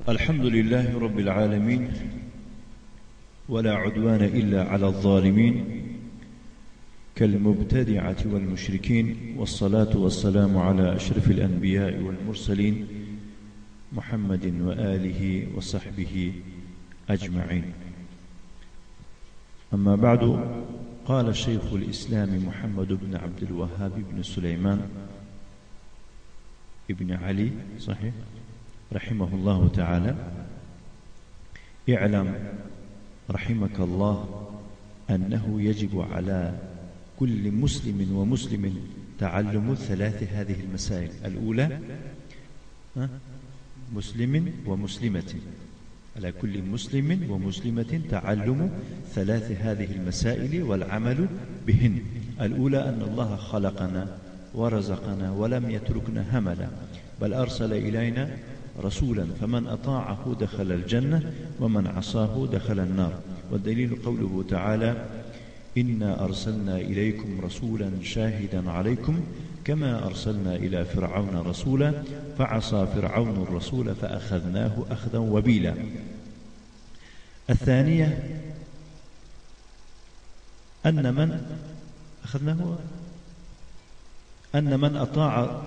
الحمد لله رب العالمين، ولا عدوان إلا على الظالمين كالمبتدعة والمشركين، والصلاة والسلام على أشرف الأنبياء والمرسلين محمد وآله وصحبه أجمعين. أما بعد، قال شيخ الإسلام محمد بن عبد الوهاب بن سليمان ابن علي صحيح رحمه الله تعالى: اعلم رحمك الله أنه يجب على كل مسلم ومسلم تعلم ثلاث هذه المسائل. الأولى مسلم ومسلمة، على كل مسلم ومسلمة تعلم ثلاث هذه المسائل والعمل بهن. الأولى أن الله خلقنا ورزقنا ولم يتركنا هملا، بل أرسل إلينا رسولا، فمن أطاعه دخل الجنة ومن عصاه دخل النار. والدليل قوله تعالى: إنا أرسلنا إليكم رسولا شاهدا عليكم كما أرسلنا إلى فرعون رسولا فعصى فرعون الرسول فأخذناه أخذا وبيلا. الثانية أن من أخذناه أن من أطاع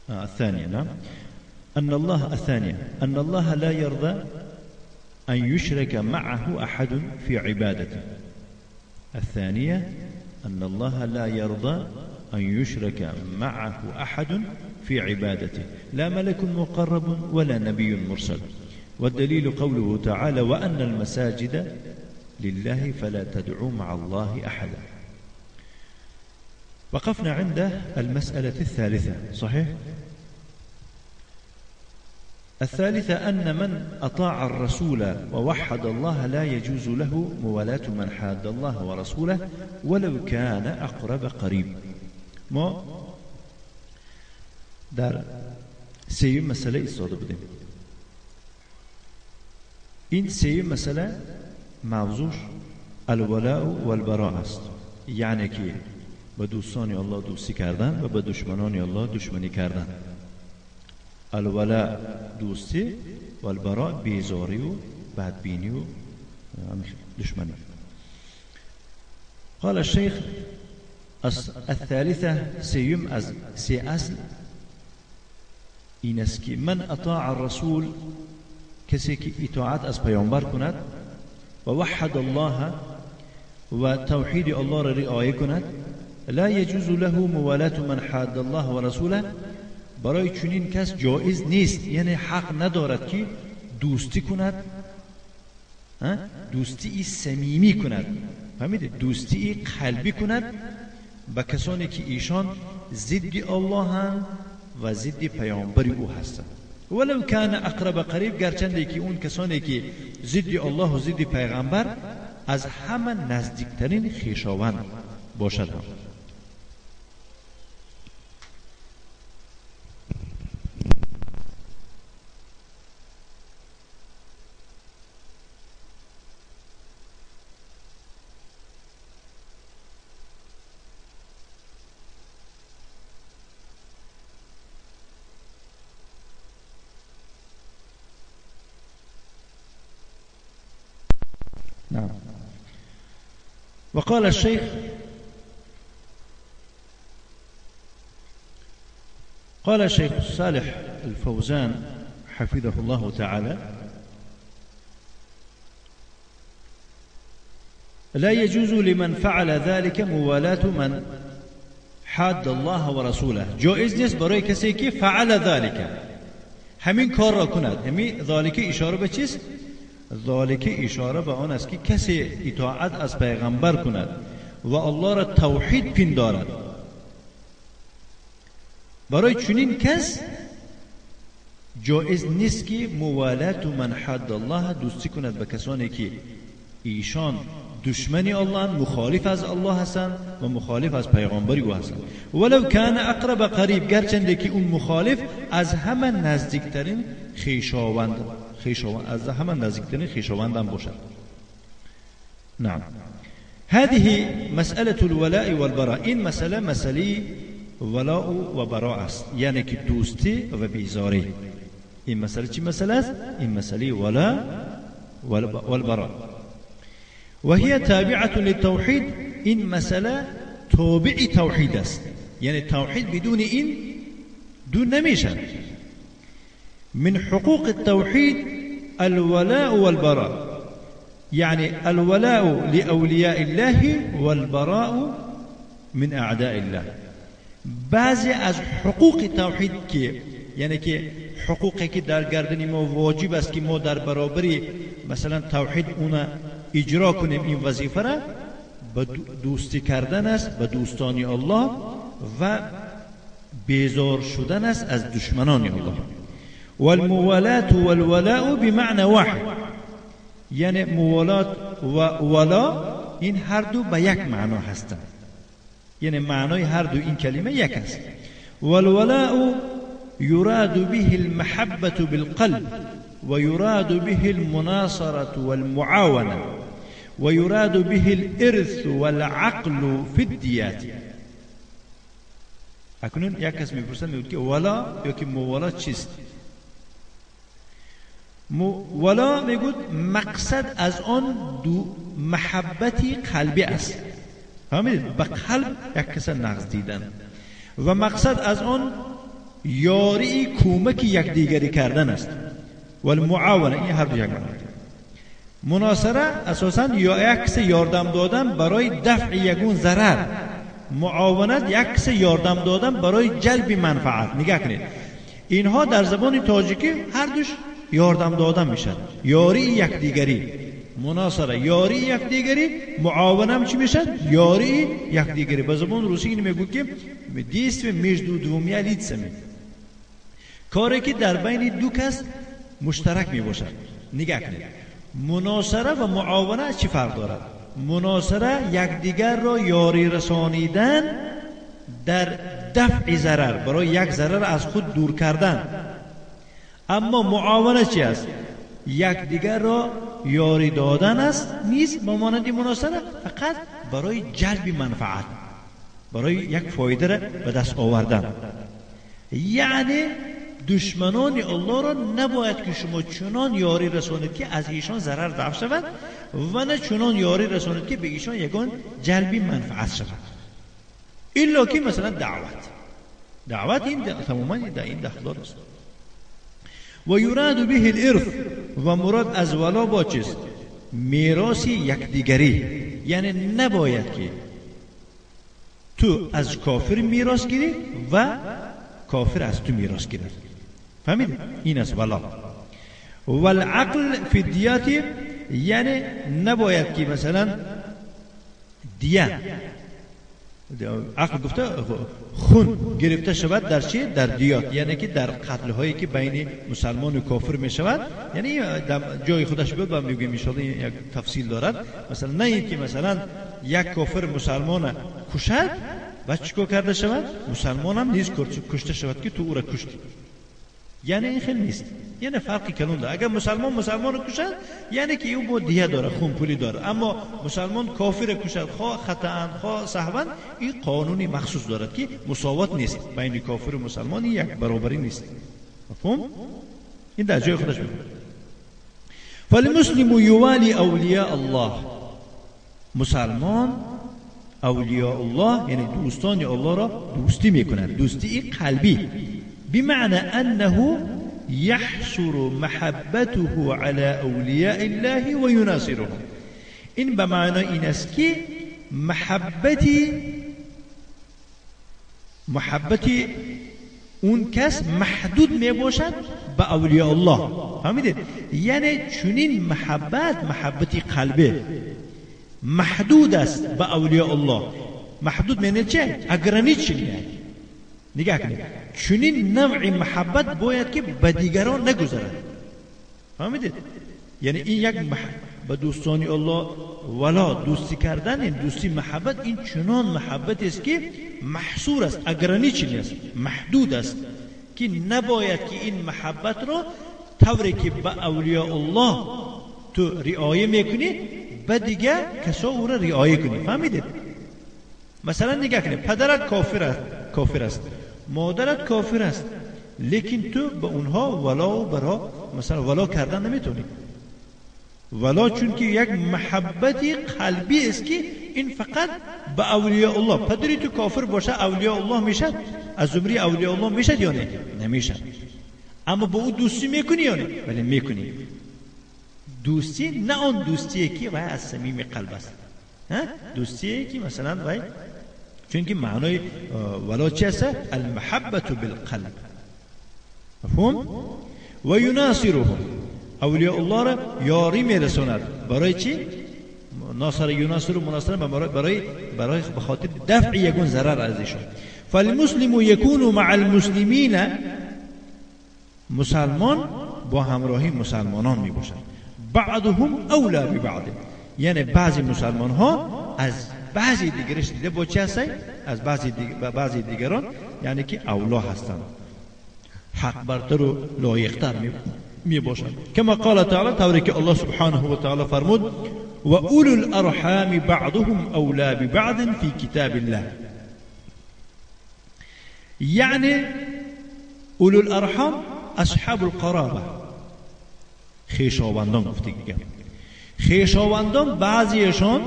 الثانية نعم أن الله الثانية أن الله لا يرضى أن يشرك معه أحد في عبادته. الثانية أن الله لا يرضى أن يشرك معه أحد في عبادته، لا ملك مقرب ولا نبي مرسل. والدليل قوله تعالى: وأن المساجد لله فلا تدعوا مع الله أحدا. وقفنا عند المسألة الثالثة صحيح؟ الثالثة أن من أطاع الرسول ووحد الله لا يجوز له موالاة من حاد الله ورسوله ولو كان أقرب قريب. ما در سه مسئله ایستاده بودیم. این سه مسئله موضوع الولاء والبراء است، یعنی که به دوستان الله دوستی کردن و به دشمنان الله دشمنی کردن. الولاء دوستی و البراء بیزاری و بدبینی و دشمنی. قال الشیخ الثالثة سیم از سه اصل این است که من اطاع الرسول، کسی که اطاعت از پیامبر کند، و وحد الله و توحید الله را رعایت کند، لا يجوز له موالاة من حاد الله ورسوله، برای چنین کس جایز نیست، یعنی حق ندارد که دوستی کند، دوستی صمیمی کند، فهمیدید؟ دوستی قلبی کند با کسانی که ایشان ضد الله هستند و ضد پیامبر او هستند. ولو کان اقرب قریب، گرچنده که اون کسانی که ضد الله و ضد پیغمبر از همه نزدیکترین خویشاوند باشد هم. نعم. وقال الشيخ قال الشيخ صالح الفوزان حفظه الله تعالى: لا يجوز لمن فعل ذلك موالاة من حاد الله ورسوله. جائز نیست برای کسی که فعل ذلك، همین کار را کند. همین ذلك اشاره به چیست؟ ذالک اشاره به آن است که کسی اطاعت از پیغمبر کند و الله را توحید پندارد، برای چنین کس جایز نیست که موالات من حد الله، دوستی کند به کسانی که ایشان دشمنی الله، مخالف از الله هستند و مخالف از پیغمبر او هستند. ولو کان اقرب قریب، گرچنده که اون مخالف از همه نزدیکترین خویشاوند از همه نزدیکترین خویشاوند هم باشد. نعم. هذه مسألة الولاء والبراء. این مسئله مسئله ولاء و براء است، یعنی که دوستی و بیزاری. این مسئله چی مسئله است؟ این مسئله ولا والبراء. وهي تابعة للتوحید. این مسئله تابع توحید است، یعنی توحید بدون این دو نمیشد. من حقوق التوحید الولاء والبراء، يعني الولاء لأولياء الله والبراء من أعداء الله. بعضی از حقوق توحید که یعنی که حقوقی که در گردن ما واجب است که ما در برابری مثلا توحید اون اجرا کنیم، این وظیفه را به دوستی کردن است به دوستان الله و بیزار شدن است از دشمنان الله. والموالات والولاء بمعنى واحد، یعنی موالات و ولا این هر دو به یک معنا هستند، یعنی معنای هر دو این کلمه یک است. والولاء يراد به المحبة بالقلب ويراد به المناصرة والمعاونة ويراد به الإرث والعقل في الديات. اکنون یک کس میپرسد، میگوید که ولا یا که موالات چیست؟ ولا میگوید مقصد از آن دو محبتی قلبی است، فهمیدید؟ به قلب یک کس نقص دیدن و مقصد از آن یاری کمک یکدیگری کردن است. والمعاونه این هر دو یک معنی. مناصره اساسا یا یک کس یاردم دادن برای دفع یگون ضرر، معاونت یک کس یاردم دادن برای جلب منفعت. نگاه کنید اینها در زبان تاجیکی هر دوش یاردم دادن میشد، یاری یکدیگری، مناصره یاری یکدیگری، معاونه هم چی میشد؟ یاری یکدیگری. به زبان روسی اینو میگو که действие между двумя лицами، کاری که در بین دو کس مشترک میباشد. نگاه کنید مناصره و معاونه چی فرق دارد؟ مناصره یکدیگر را یاری رسانیدن در دفع ضرر، برای یک ضرر از خود دور کردن. اما معاونه چی است؟ یکدیگر را یاری دادن است نیز به مانند مناصره، فقط برای جلب منفعت، برای یک فایده را به دست آوردن. یعنی دشمنان الله را نباید که شما چنان یاری رسانید که از ایشان ضرر دفع شود و نه چنان یاری رسانید که به ایشان یگان جلب منفعت شود، الا که مثلا دعوت این تماما در این دخل دار است. و یراد به الارث، و مراد از ولا با چیست؟ میراث یکدیگری. یعنی نباید که تو از کافر میراث گیری و کافر از تو میراث گیرد. فهمید؟ این است ولا. والعقل فی الدیات، یعنی نباید که مثلا دیه، عقل گفته خون گرفته شود در چی؟ در دیات، یعنی که در قتل هایی که بین مسلمان و کافر می شود، یعنی در جای خودش بود و میگیم ان شاء الله یک تفصیل دارد. مثلا نه اینکه مثلا یک کافر مسلمان کشد و چیکار کرده شود؟ مسلمان هم نیز کشته شود که تو او را کشتی، یعنی این خیلی نیست، یعنی فرقی کلون داره. اگر مسلمان مسلمان رو کشد یعنی که او با دیه داره، خون پولی داره، اما مسلمان کافر کشد خواه خطا خواه سهوا، این قانونی مخصوص دارد که مساوات نیست بین کافر و مسلمان، یک برابری نیست. مفهوم؟ این در جای خودش میگه. فالمسلم یوالی اولیاء الله، مسلمان اولیاء الله یعنی دوستان الله را دوستی میکند، دوستی قلبی، بمعنى أنه يحصر محبته على أولياء الله ويناصرهم. این به معنی این است که محبتی اون کس محدود می باشد به اولیاء الله. فهمیدید؟ یعنی چنین محبت، محبتی قلبی محدود است به اولیاء الله. محدود یعنی چه؟ ограниченный. نگاه کنید چنین نوع محبت باید که به دیگران نگذرد. فهمیدید؟ یعنی این یک به دوستانی الله ولا دوستی کردن، این دوستی محبت، این چنان محبت است که محصور است، ограниченный است، محدود است، که نباید که این محبت را طوری که به اولیاء الله تو رعایه میکنی به دیگه کسا او را رعایه کنی. فهمیدید؟ مثلا نگاه کنید پدرت کافر است، کافر است، مادرت کافر است، لیکن تو به اونها ولا و برا مثلا ولا کردن نمیتونی. ولا چون که یک محبت قلبی است که این فقط به اولیاء الله. پدری تو کافر باشه اولیاء الله میشد، از زمره اولیاء الله میشد یا نه؟ نمیشد. اما با او دوستی میکنی یا نه؟ ولی میکنی. دوستی نه آن دوستیه که وای از صمیم قلب است، دوستیه که مثلا وای، چون که معنای ولا چی است؟ المحبت بالقلب. مفهوم؟ و یناصرهم، اولیاء الله را یاری میرساند. برای چی؟ ناصر یناصر و مناصر برای به خاطر دفع یگون ضرر از ایشان. فالمسلم یکون مع المسلمین، مسلمان با همراهی مسلمانان می باشد. بعضهم اولا ببعض، یعنی بعضی مسلمان ها از بعضی دیگرش دیده با چه هستند؟ از بعضی دیگران یعنی که اولا هستند، حق برتر و لایقتر می باشند. کما قال تعالی، طوری که الله سبحانه و تعالی فرمود و اولو الارحام بعضهم اولا ببعض فی کتاب الله. یعنی اولو الارحام اصحاب القرابه، خویشاوندان گفته دیگه. خویشاوندان بعضیشان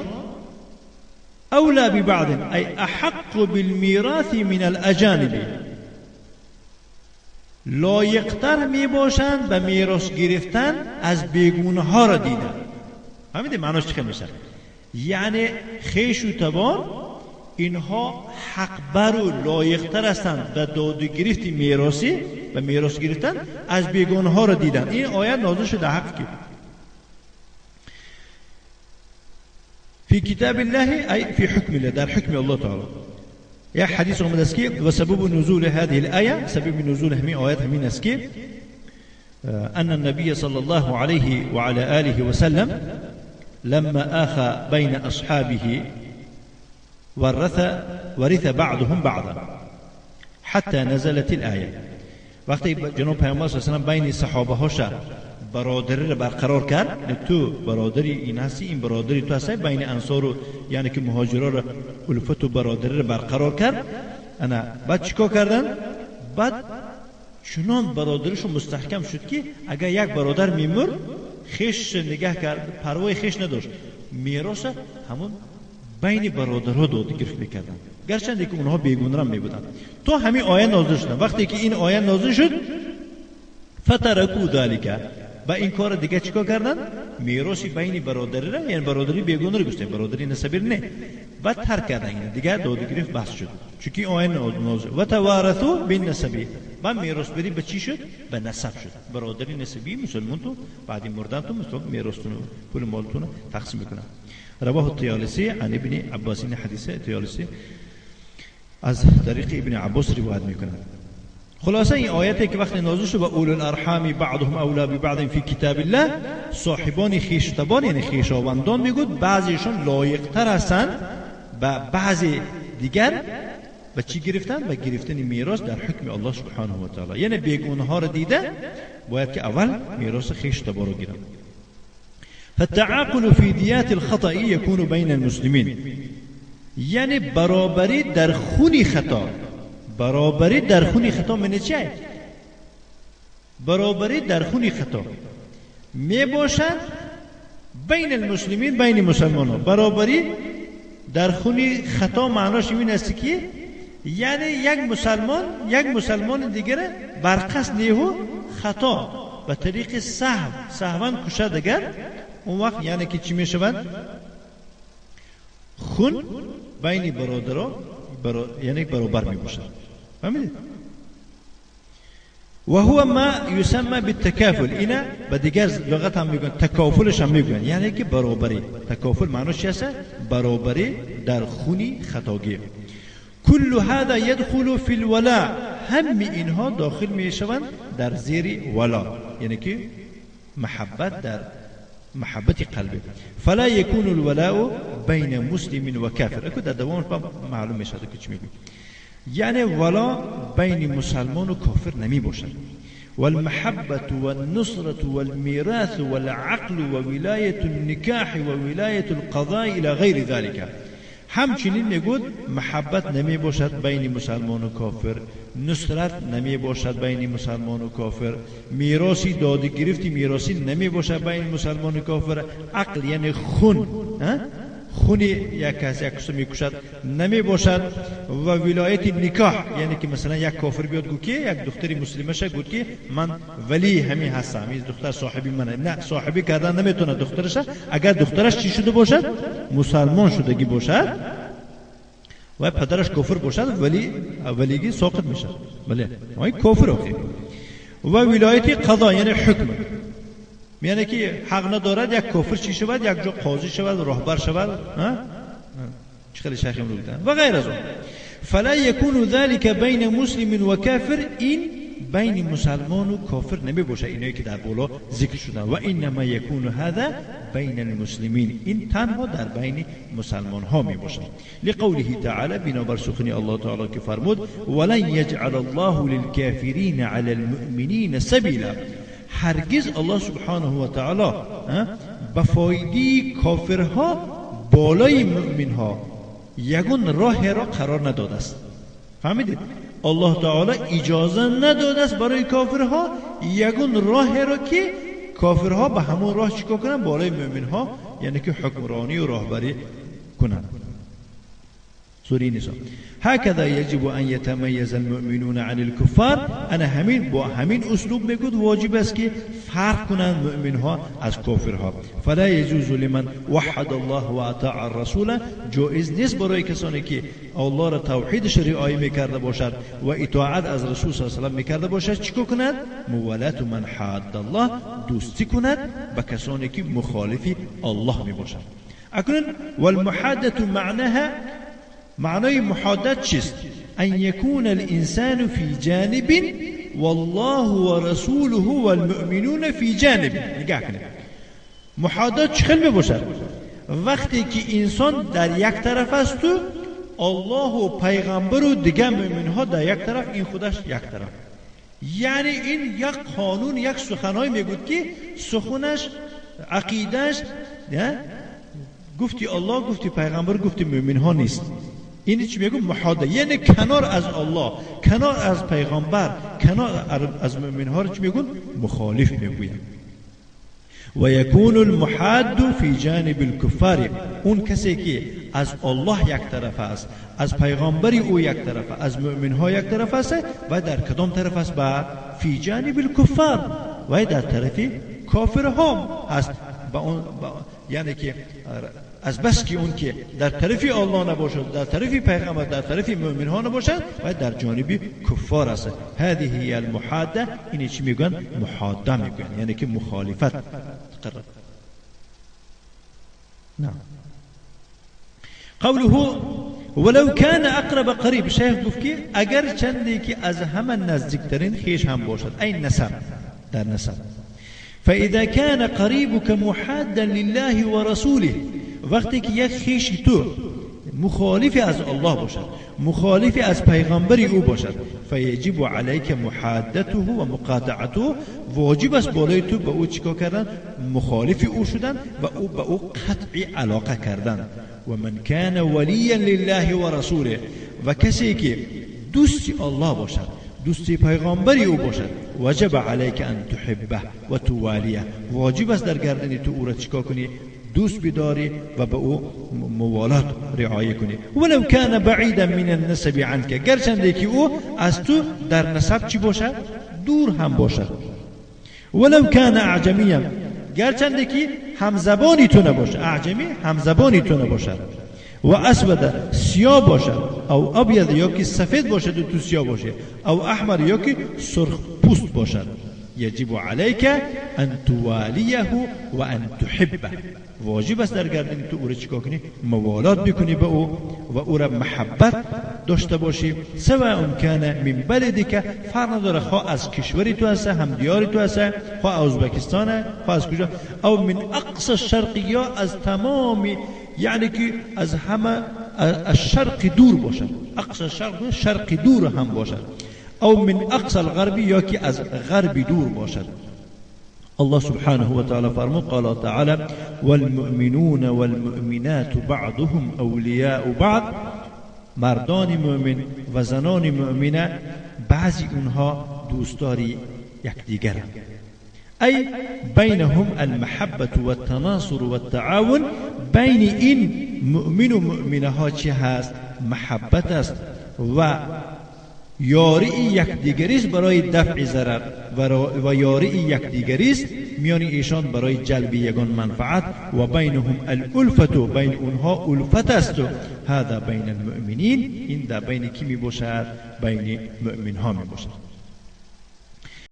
اولا ببعض ای احق بالمیراث من الاجانب، لایقتر می باشند به میراث گرفتن از بیگونه ها را دیدن. فهمیدی معناش چه میشه؟ یعنی خویش و تبار اینها حق بر و لایقتر هستند به داد و گرفت میراثی و میراث گرفتن از بیگانه ها را دیدن. این آیت نازل شده حق کی فی کتاب الله ای فی حکم الله، در حکم الله تعالی. یک حدیث آمده است که و سبب نزول هذه الآیه، سبب نزول همین آیت همین است که ان النبي صلى الله عليه وعلى آله وسلم لما آخى بين أصحابه ورث بعضهم بعضا حتى نزلت الآية. وقتی جناب پیامبر صلی الله علیه و سلم بین صحابه هاش برادری را برقرار کرد، تو برادری این هستی، این برادری تو هستی، بین انصار و یعنی که مهاجرا را الفت و برادری را برقرار کرد. انا بعد چیکار کردن؟ بعد چنان برادرشون مستحکم شد که اگر یک برادر میمرد خیش نگاه کرد، پروای خیش نداشت، میراث همون بین برادرها داد گرفت میکردن، گرچند که اونها بیگونه را میبودن. تا همین آیه نازل شد. وقتی که این آیه نازل شد فترکو ذالک، با این کار دیگه چیکار کردن؟ میراث بین برادری را، یعنی برادری بیگونه را گفتیم، برادری نسبی نه، بعد ترک کردن دیگه، داد گرفت بحث شد، چون که آیه نازل و توارثو بالنسبی، و میراث بری به چی شد؟ به نسب شد. برادری نسبی مسلمان تو بعد مردن تو مسلمان میراثتون پول مالتون تقسیم میکنن. رواه الطيالسي عن ابن عباس، حدیث طیالسی از طریق ابن عباس روایت میکنه. خلاصه این آیتی که وقتی نازل شد و اولو الارحام بعضهم اولا ببعض فی کتاب الله، صاحبان خویشتبان یعنی خویشاوندان میگوید بعضیشون لایقتر هستند به بعضی دیگر به چی گرفتن؟ به گرفتن میراث در حکم الله سبحانه و تعالی. یعنی بیگونه ها را دیده باید که اول میراث خویشتبان رو گیرن. فالتعاقل في ديات الخطأ يكون بين المسلمين، یعنی برابری در خونی خطا. برابری در خونی خطا من چه؟ برابری در خونی خطا می باشد بین المسلمین، بین مسلمانان. برابری در خونی خطا معناش این است که یعنی یک مسلمان یک مسلمان دیگر بر قصد نیهو خطا به طریق سهو سهوا کشد، اگر اون وقت یعنی که چی می شود؟ خون بین برادرها یعنی برابر می باشد. فهمیدید؟ و هو ما یسمى بالتکافل. اینا به دیگر لغت هم میگن، تکافلش هم میگن، یعنی که برابری. تکافل معناش چی است؟ برابری در خونی خطاگی. كل هذا يدخل في الولاء، هم اینها داخل می شوند در زیر ولا، یعنی که محبت، در محبت قلبی. فلا يكون الولاء بين مسلم وكافر. اكو در دوام معلوم میشه که چی میگه. یعنی ولا بین مسلمان و کافر نمی باشد. والمحبة والنصرة والميراث والعقل وولاية النكاح وولاية القضاء إلى غير ذلك. همچنین میگود محبت نمی باشد بین مسلمان و کافر، نصرت نمی باشد بین مسلمان و کافر، میراثی دادی گرفتی میراثی نمی باشد بین مسلمان و کافر، عقل یعنی خون، خونی یک کس یک کس میکشد نمی باشد، و ولایت نکاح یعنی که مثلا یک کافر بیاد گو که یک دختری مسلمه شه گفت که من ولی همین هستم، این دختر صاحبی منه، نه صاحبی کردن نمیتونه دخترش، اگر دخترش چی شده باشد؟ مسلمان شدگی باشد و پدرش کافر باشد ولی ولیگی ساقط میشه، بله وای کافر آخه. و ولایت قضا یعنی حکم، یعنی که حق ندارد یک کافر چی شود؟ یک جا قاضی شود، راهبر شود، چه خیلی شیخ امروز و غیر از اون. فلا يكون ذلك بین مسلم و کافر، این بین مسلمان و کافر نمی باشه، اینایی که در بالا ذکر شدن. و انما يكون هذا بین المسلمین، این تنها در بین مسلمان ها می باشه. لقوله تعالی، بنابر سخن الله تعالی که فرمود ولن يجعل الله للكافرین علی المؤمنین سبیلا، هرگز الله سبحانه و تعالی به فایده کافرها بالای مؤمنها یگون راه را قرار نداده است. فهمیدید؟ الله تعالی اجازه نداده است برای کافرها یگون راه را که کافرها به همون راه چیکار کنن؟ بالای مؤمنها، یعنی که حکمرانی و راهبری کنن. سوره نساء. هكذا يجب أن يتميز المؤمنون عن الكفار. أنا همین با همین اسلوب میگود واجب است که فرق کنند مؤمنها از کافرها. فلا يجوز لمن وحد الله و اطاع الرسول، جایز نیست برای کسانی که الله را توحیدش رعایت میکرده باشد و اطاعت از رسول صلی الله علیه و سلم میکرده باشد چیکار کند؟ موالات من حاد الله، دوستی کند به کسانی که مخالف الله میباشند. اکنون والمحادة معناها، معنای محادت چیست؟ ان يكون الانسان في جانب والله ورسوله والمؤمنون في جانب. نگاه کنید، محادت چه خیلی میباشد؟ وقتی که انسان در یک طرف است و الله و پیغمبر و دیگه مؤمنها در یک طرف، این خودش یک طرف، یعنی این یک قانون، یک سخنهای میگود که سخنش، عقیدش، گفتی الله، گفتی پیغمبر، گفتی مؤمنها نیست. این چی میگم؟ محاده، یعنی کنار از الله، کنار از پیغمبر، کنار از مؤمنها رو چی میگن؟ مخالف میگوین. و یکون المحاد فی جانب الکفار، اون کسی که از الله یک طرف است، از پیغمبر او یک طرف، از مؤمنها یک طرف است، و در کدام طرف است؟ با فی جانب الکفار، و در طرف کافرها است. با یعنی که از بس که اون که در طرف الله نباشد، در طرف پیغمبر، در طرف مؤمن ها نباشد، و در جانب کفار است. هذه هي المحاده. اینی چی میگن؟ محاده میگن، یعنی که مخالفت. قرب. نعم. قوله ولو كان اقرب قریب، شیخ گفت که اگر چندی که از همه نزدیکترین خیش هم باشد، ای نسب، در نسب. فإذا كان قريبك محادا لله ورسوله، وقتی که یک خیش تو مخالف از الله باشد، مخالف از پیغمبر او باشد، فیجب علیک محادته و مقاطعته، واجب است بالای تو به او چیکار کردن؟ مخالف او شدن و او به او قطع علاقه کردن. و من كان ولیا لله ورسوله، و کسی که دوست الله باشد، دوستی پیغمبری او باشد، وجب علیک ان تحبه و توالیه، واجب است در گردن تو او را چیکار کنی؟ دوست بداری و به او موالات رعایه کنی. ولو کان بعیدا من النسب عنک، گرچنده که او از تو در نسب چی باشد؟ دور هم باشد. ولو کان اعجمیا، گرچنده که همزبانی تو نباشد، اعجمی همزبانی تو نباشد، و اسود سیاه باشد، او ابیض یا که سفید باشد و تو سیاه باشد، او احمر یا که سرخ پوست باشد، یجب علیک ان توالیه و ان تحبه، واجب است در گردن تو او را چیکار کنی؟ موالات بکنی به او و او را محبت داشته باشی. سواء کان من بلدک، فرق نداره خواه از کشوری تو هست، هم دیار تو هست، خواه از ازبکستان، خواه از کجا، او من اقصى الشرق، یا از تمام، یعنی که از همه از شرق دور باشد، اقصى الشرق شرق دور هم باشد، او من اقصى الغرب، یا که از غرب دور باشد. الله سبحانه وتعالى فرمود قال تعالى: والمؤمنون والمؤمنات بعضهم أولياء بعض. مردان مؤمن و زنان مؤمنه بعضی اونها دوستدار یکدیگرند. ای بینهم المحبة والتناصر والتعاون. بین این مؤمن و مؤمنه ها چه هست؟ محبت است و یاری یکدیگری است برای دفع ضرر و یاری یکدیگری است میان ایشان برای جلب یگان منفعت. و بینهم الالفت، بین اونها الفت است. هذا بین المؤمنین. این در بین کی می باشد؟ بین مؤمن ها می باشد.